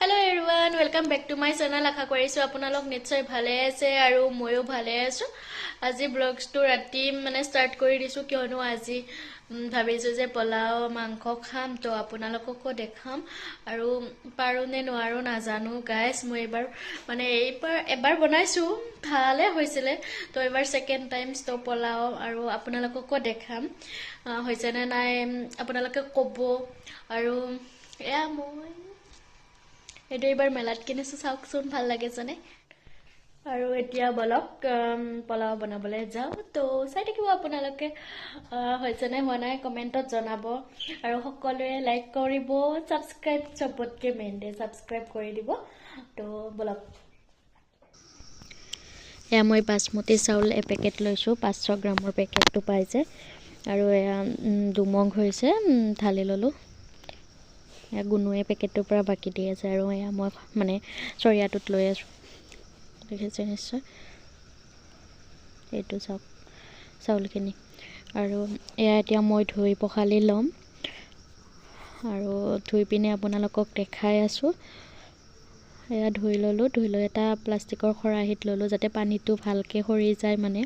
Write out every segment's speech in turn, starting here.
Hello everyone, welcome back to my channel. আশা কৰিছোঁ আপোনালোক নিশ্চয় ভালে আছে আৰু ময়ো ভালে আছোঁ। আজি ব্লগছটো ৰাতি মানে ষ্টাৰ্ট কৰি দিছোঁ, কিয়নো আজি ভাবিছোঁ যে পোলাও মাংস খাম, তো আপোনালোককো দেখাম। আৰু পাৰোঁ নে নোৱাৰোঁ নাজানো গাইজ। মই এইবাৰ মানে এইবাৰ এবাৰ বনাইছোঁ, ভালে হৈছিলে, তো এইবাৰ ছেকেণ্ড টাইম তো পোলাও আৰু আপোনালোককো দেখাম হৈছেনে নাই আপোনালোকে ক'ব। আৰু এয়া মই এইটো এইবাৰ মেলাত কিনিছোঁ, চাওকচোন ভাল লাগিছেনে। আৰু এতিয়া বলক পোলাও বনাবলৈ যাওঁ, তো চাই থাকিব আপোনালোকে হৈছেনে হোৱা নাই কমেণ্টত জনাব। আৰু সকলোৱে লাইক কৰিব, ছাবস্ক্ৰাইব চবতকৈ মেইন দে ছাবস্ক্ৰাইব কৰি দিব। তো বলক। এয়া মই বাচমতি চাউল এপেকেট লৈছোঁ, 500 গ্ৰামৰ পেকেটটো পাই যে। আৰু এয়া দুমগ হৈছে, ঢালি ল'লোঁ। এয়া গুণুৱে পেকেটটোৰ পৰা বাকী দি আছে। আৰু এয়া মই মানে চৰিয়াটোত লৈ আছোঁ, দেখিছে নিশ্চয়। এইটো চাওক চাউলখিনি। আৰু এয়া এতিয়া মই ধুই পখালি ল'ম আৰু ধুই পিনে আপোনালোকক দেখাই আছোঁ। এয়া ধুই ল'লোঁ, ধুই লৈ এটা প্লাষ্টিকৰ খৰাহীত ল'লোঁ যাতে পানীটো ভালকৈ সৰি যায় মানে।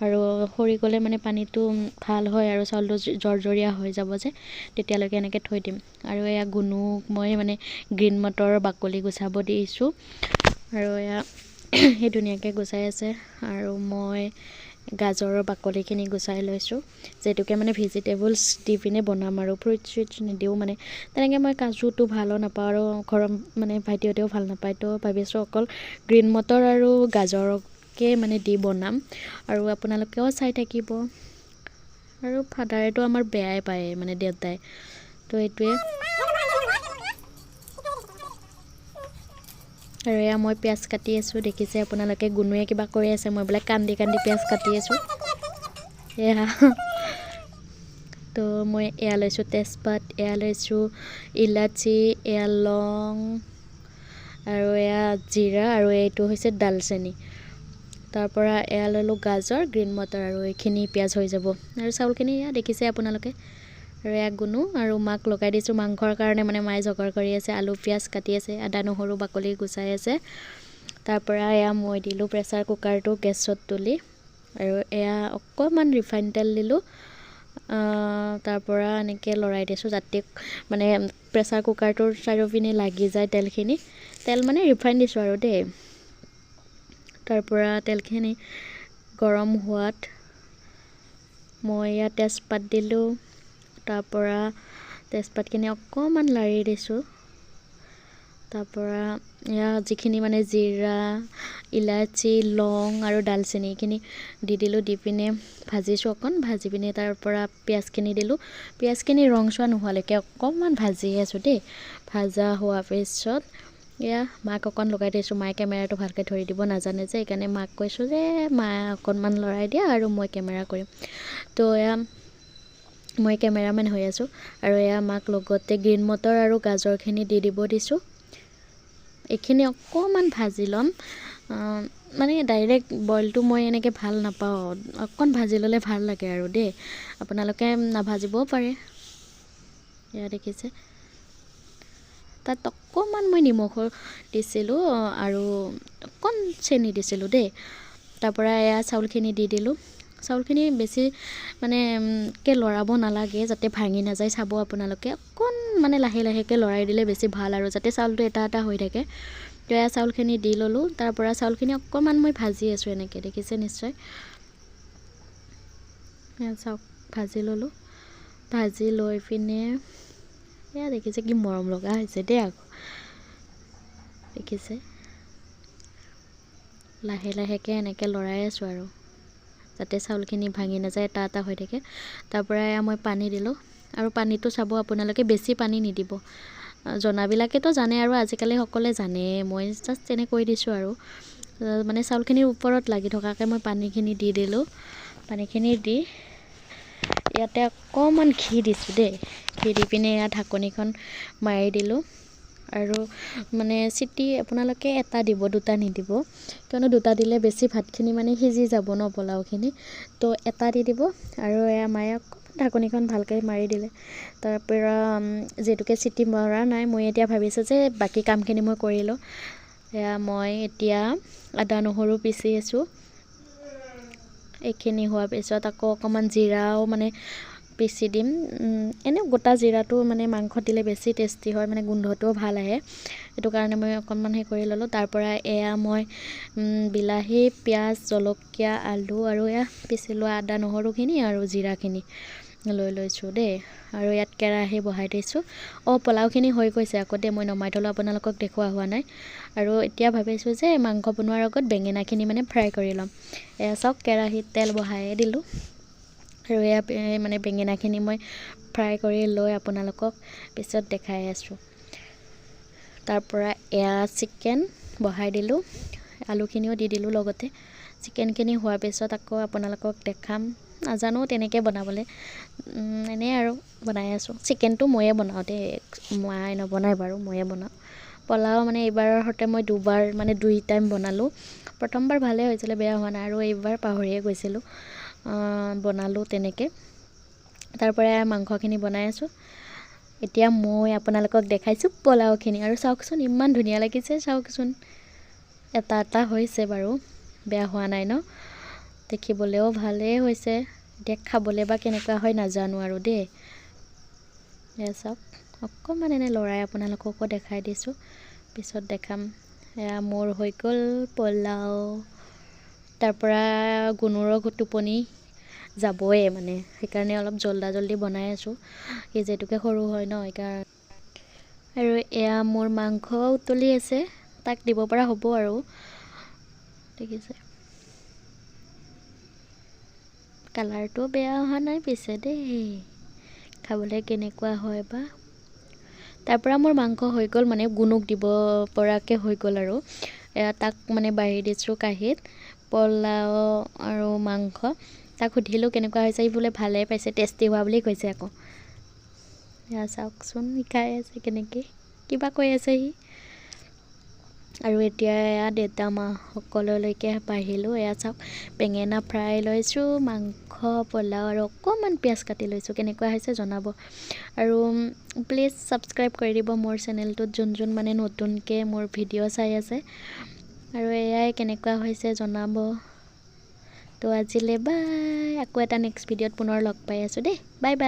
আৰু সৰি গ'লে মানে পানীটো ভাল হয় আৰু চাউলটো জৰজৰীয়া হৈ যাব যে, তেতিয়ালৈকে এনেকৈ থৈ দিম। আৰু এয়া গুণুক মই মানে গ্ৰীণ মটৰৰ বাকলি গুচাব দিছোঁ। আৰু এয়া সেই ধুনীয়াকৈ গুচাই আছে। আৰু মই গাজৰৰ বাকলিখিনি গুচাই লৈছোঁ, যিহেতুকে মানে ভেজিটেবলছ দি পিনে বনাম আৰু ফ্ৰুইট চুইটছ নিদিওঁ মানে। তেনেকৈ মই কাজুটো ভালো নাপাওঁ আৰু ঘৰৰ মানে ভাইটিহঁতেও ভাল নাপায়, তো ভাবিছোঁ অকল গ্ৰীণ মটৰ আৰু গাজৰকে মানে দি বনাম। আৰু আপোনালোকেও চাই থাকিব। আৰু ফাদাৰেতো আমাৰ বেয়াই পায় মানে দেউতাই, তো এইটোৱে। আৰু এয়া মই পিঁয়াজ কাটি আছোঁ, দেখিছে আপোনালোকে। গুণুৱে কিবা কৰি আছে, মই বোলে কান্দি কান্দি পিঁয়াজ কাটি আছোঁ। এয়া তো মই এয়া লৈছোঁ তেজপাত, এয়া লৈছোঁ ইলাচি, এয়া লং আৰু এয়া জিৰা আৰু এইটো হৈছে ডালচেনি। তাৰপৰা এয়া ল'লোঁ গাজৰ, গ্ৰীণ মটৰ আৰু এইখিনি পিঁয়াজ হৈ যাব। আৰু চাউলখিনি এয়া দেখিছে আপোনালোকে। আৰু এয়া গুণু আৰু মাক লগাই দিছোঁ মাংসৰ কাৰণে, মানে মায়ে জগাৰ কৰি আছে, আলু পিঁয়াজ কাটি আছে, আদা নহৰু বাকলি গুচাই আছে। তাৰপৰা এয়া মই দিলোঁ প্ৰেছাৰ কুকাৰটো গেছত তুলি। আৰু এয়া অকণমান ৰিফাইন তেল দিলোঁ, তাৰপৰা এনেকৈ লৰাই দিছোঁ যাতে মানে প্ৰেছাৰ কুকাৰটোৰ চাৰিওপিনে লাগি যায় তেলখিনি। তেল মানে ৰিফাইন দিছোঁ আৰু দেই। তাৰপৰা তেলখিনি গৰম হোৱাত মই ইয়াত তেজপাত দিলোঁ। তাৰপৰা তেজপাতখিনি অকণমান লাৰি দিছোঁ। তাৰপৰা এয়া যিখিনি মানে জিৰা, ইলাচি, লং আৰু ডালচেনি এইখিনি দি দিলোঁ। দি পিনে ভাজিছোঁ অকণ, ভাজি পিনে তাৰপৰা পিঁয়াজখিনি দিলোঁ। পিঁয়াজখিনি ৰং চোৱা নোহোৱালৈকে অকণমান ভাজি আছোঁ দেই। ভাজা হোৱাৰ পিছত এয়া মাক অকণ লগাই দিছোঁ। মায়ে কেমেৰাটো ভালকৈ ধৰি দিব নাজানে যে, সেইকাৰণে মাক কৈছোঁ যে মায়ে অকণমান লৰাই দিয়া আৰু মই কেমেৰা কৰিম। তো এয়া মই কেমেৰামেন হৈ আছোঁ। আৰু এয়া মাক লগতে গ্ৰীণ মটৰ আৰু গাজৰখিনি দি দিব দিছোঁ। এইখিনি অকণমান ভাজি ল'ম, মানে ডাইৰেক্ট বইলটো মই এনেকৈ ভাল নাপাওঁ, অকণ ভাজি ল'লে ভাল লাগে আৰু দেই। আপোনালোকে নাভাজিবও পাৰে। এয়া দেখিছে, তাত অকণমান মই নিমখো দিছিলোঁ আৰু অকণ চেনি দিছিলোঁ দেই। তাৰপৰা এয়া চাউলখিনি দি দিলোঁ। চাউলখিনি বেছি মানে কে লৰাব নালাগে, যাতে ভাঙি নাযায়, চাব আপোনালোকে। অকণ মানে লাহে লাহেকৈ লৰাই দিলে বেছি ভাল আৰু, যাতে চাউলটো এটা এটা হৈ থাকে। তো এয়া চাউলখিনি দি ল'লোঁ। তাৰপৰা চাউলখিনি অকণমান মই ভাজি আছোঁ এনেকৈ, দেখিছে নিশ্চয়। এয়া চাওক ভাজি ল'লোঁ। ভাজি লৈ পিনে এয়া দেখিছে কি মৰম লগা হৈছে দেই আকৌ, দেখিছে। লাহে লাহেকৈ এনেকৈ লৰাই আছোঁ আৰু, যাতে চাউলখিনি ভাঙি নাযায়, এটা এটা হৈ থাকে। তাৰপৰা এয়া মই পানী দিলোঁ। আৰু পানীটো চাব আপোনালোকে বেছি পানী নিদিব, জনাবিলাকেতো জানে আৰু আজিকালি সকলোৱে জানে, মই জাষ্ট তেনে কৈ দিছোঁ আৰু। মানে চাউলখিনিৰ ওপৰত লাগি থকাকৈ মই পানীখিনি দি দিলোঁ। পানীখিনি দি ইয়াতে অকণমান ঘি দিছোঁ দেই। ঘি দি পিনে এয়া ঢাকনিখন মাৰি দিলোঁ। আৰু মানে চিটি আপোনালোকে এটা দিব, দুটা নিদিব, কিয়নো দুটা দিলে বেছি ভাতখিনি মানে সিজি যাব ন পোলাওখিনি। তো এটা দি দিব। আৰু এয়া মায়ে অকণমান ঢাকনিখন ভালকৈ মাৰি দিলে। তাৰপৰা যিহেতুকে চিটি মৰা নাই, মই এতিয়া ভাবিছোঁ যে বাকী কামখিনি মই কৰি লওঁ। এয়া মই এতিয়া আদা নহৰু পিচি আছোঁ। এইখিনি হোৱাৰ পিছত আকৌ অকণমান জিৰাও মানে পিচি দিম। এনেও গোটা জিৰাটো মানে মাংসত দিলে বেছি টেষ্টি হয়, মানে গোন্ধটোও ভাল আহে। সেইটো কাৰণে মই অকণমান সেই কৰি ল'লোঁ। তাৰপৰা এয়া মই বিলাহী, পিঁয়াজ, জলকীয়া, আলু আৰু এয়া পিচি লোৱা আদা নহৰুখিনি আৰু জিৰাখিনি লৈ লৈছোঁ দেই। আৰু ইয়াত কেৰাহী বহাই দিছোঁ। অঁ, পোলাওখিনি হৈ গৈছে আকৌ দেই, মই নমাই থ'লোঁ, আপোনালোকক দেখুওৱা হোৱা নাই। আৰু এতিয়া ভাবিছোঁ যে মাংস বনোৱাৰ আগত বেঙেনাখিনি মানে ফ্ৰাই কৰি ল'ম। এয়া চাওক, কেৰাহীত তেল বহায়ে দিলোঁ। আৰু এয়া মানে বেঙেনাখিনি মই ফ্ৰাই কৰি লৈ আপোনালোকক পিছত দেখাই আছোঁ। তাৰপৰা এয়া চিকেন বহাই দিলোঁ, আলুখিনিও দি দিলোঁ লগতে। চিকেনখিনি হোৱাৰ পিছত আকৌ আপোনালোকক দেখাম। নাজানো তেনেকৈ বনাবলৈ, এনেই আৰু বনাই আছোঁ। চিকেনটো ময়ে বনাওঁ দেই, মায়ে নবনায় বাৰু, ময়ে বনাওঁ। পোলাও মানে এইবাৰৰ সৈতে মই দুবাৰ মানে 2 টাইম বনালোঁ। প্ৰথমবাৰ ভালেই হৈছিলে, বেয়া হোৱা নাই, আৰু এইবাৰ পাহৰিয়ে গৈছিলোঁ, বনালোঁ তেনেকৈ। তাৰপৰা মাংসখিনি বনাই আছোঁ। এতিয়া মই আপোনালোকক দেখাইছোঁ পোলাওখিনি। আৰু চাওকচোন, ইমান ধুনীয়া লাগিছে, চাওকচোন। এটা এটা হৈছে বাৰু, বেয়া হোৱা নাই ন, দেখিবলৈও ভালেই হৈছে। এতিয়া খাবলৈ বা কেনেকুৱা হয় নাজানো আৰু দেই। এয়া চাওক, অকণমান এনে লৰাই আপোনালোককো দেখাই দিছোঁ, পিছত দেখাম। এয়া মোৰ হৈ গ'ল পোলাও। তাৰপৰা গুণুৰৰ টোপনি যাবয়ে মানে, সেইকাৰণে অলপ জল্দা জল্দি বনাই আছোঁ। সি যিহেতুকে সৰু হয় ন, সেইকাৰণে। আৰু এয়া মোৰ মাংস উতলি আছে, তাক দিব পৰা হ'ব আৰু। দেখিছে, কালাৰটো বেয়া অহা নাই পিছে দেই, খাবলৈ কেনেকুৱা হয় বা। তাৰপৰা মোৰ মাংস হৈ গ'ল, মানে গুণুক দিব পৰাকৈ হৈ গ'ল। আৰু এয়া তাক মানে বাঢ়ি দিছোঁ কাঁহীত পোলাও আৰু মাংস। তাক সুধিলোঁ কেনেকুৱা হৈছে, সি বোলে ভালেই পাইছে, টেষ্টি হোৱা বুলি কৈছে আকৌ। এয়া চাওকচোন, সি খাই আছে কেনেকৈ, কিবা কৈ আছে সি। আৰু এতিয়া এয়া দেউতা মা সকলোলৈকে বাঢ়িলোঁ। এয়া চাওক, বেঙেনা ফ্ৰাই লৈছোঁ, মাংস, পোলাও আৰু অকণমান পিঁয়াজ কাটি লৈছোঁ। কেনেকুৱা হৈছে জনাব। আৰু প্লিজ ছাবস্ক্ৰাইব কৰি দিব মোৰ চেনেলটোত, যোন যোন মানে নতুনকৈ মোৰ ভিডিঅ' চাই আছে। আৰু এয়াই কেনেকুৱা হৈছে জনাব। তো আজিলৈ বাই, আকৌ এটা নেক্সট ভিডিঅ'ত পুনৰ লগ পাই আছোঁ দেই। Bye bye.